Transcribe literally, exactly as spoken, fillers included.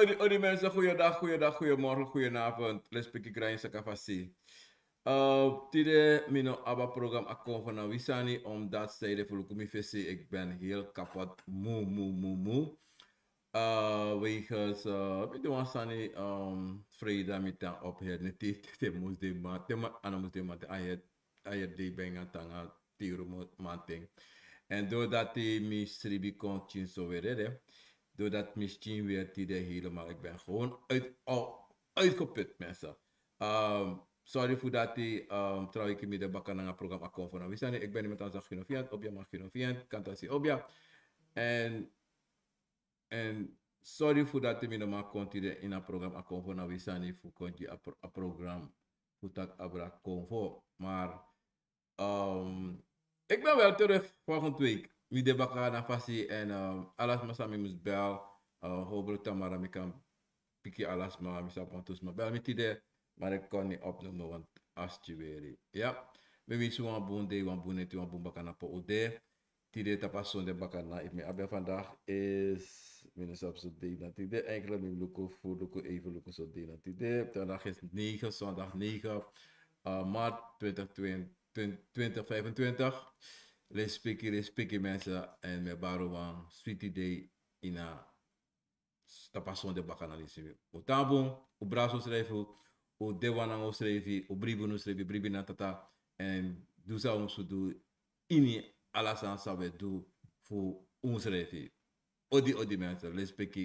Odi, odi mensen, goeiedag, goeiedag, goeiemorgen, goedenavond. Lespeki Granny Sakafasi. Uh, tide mi no abi a program Akomfo na wi sani, omdat zij de vuluku mi fesi, ik ben heel kapot, moe, moe, moe, moe. Uh, wegens, uh, mi de wan sani, um, vrede mi tan op het neti, te mus de man, te man, ana mus de man, te a het, a het de benga tanga tiru mo-, manting. En doordat hij mi sribi kon tien zo weer, hè, doordat mi tien weer tide helemaal, ik ben gewoon uit, al uitgeput, mensen. Um, sorry voor dat hij, um, trouwens, ik mi de bakken naar het programma kon van Wisani. Ik ben iemand aan zag Ginofiant, op je mag Ginofiant, kan dat zien op je. En, en sorry voor dat hij mi normaal kon tide in het programma kon van Wisani, voor kon je a pro-, a programma, voor dat abra kon voor. Maar Um, ik ben wel terug volgende week. Mi de baka na fasi en, um, alles masami mus bel. Uh, hopelijk tamara mi kan piki alles ma mi sa pantus ma bel mi tide. Maar ik kon niet opnemen, want als je weer. Ja, mi wens u een boen day, een boen eti, een boen baka na po ude. Tide tapa zonde baka na, ik mi abi vandaag is, mi no sabi so dei na tide. Eigenlijk mi luku fu luku even luku so dei na tide. Vandaag is negen, zondag negen, uh, maart twintig twintig, twintig vijfentwintig. Respecti, respecti mensen. En mi bari wan sweetie day ina tapa zonde baka na lisi. U tan bun, u brasi usrefi, u de wan nanga usrefi, u bribi na usrefi, bribi na Tata. En du san u musu du ini ala sani san u e du fu unsrefi. Odi, odi mensen, respecti.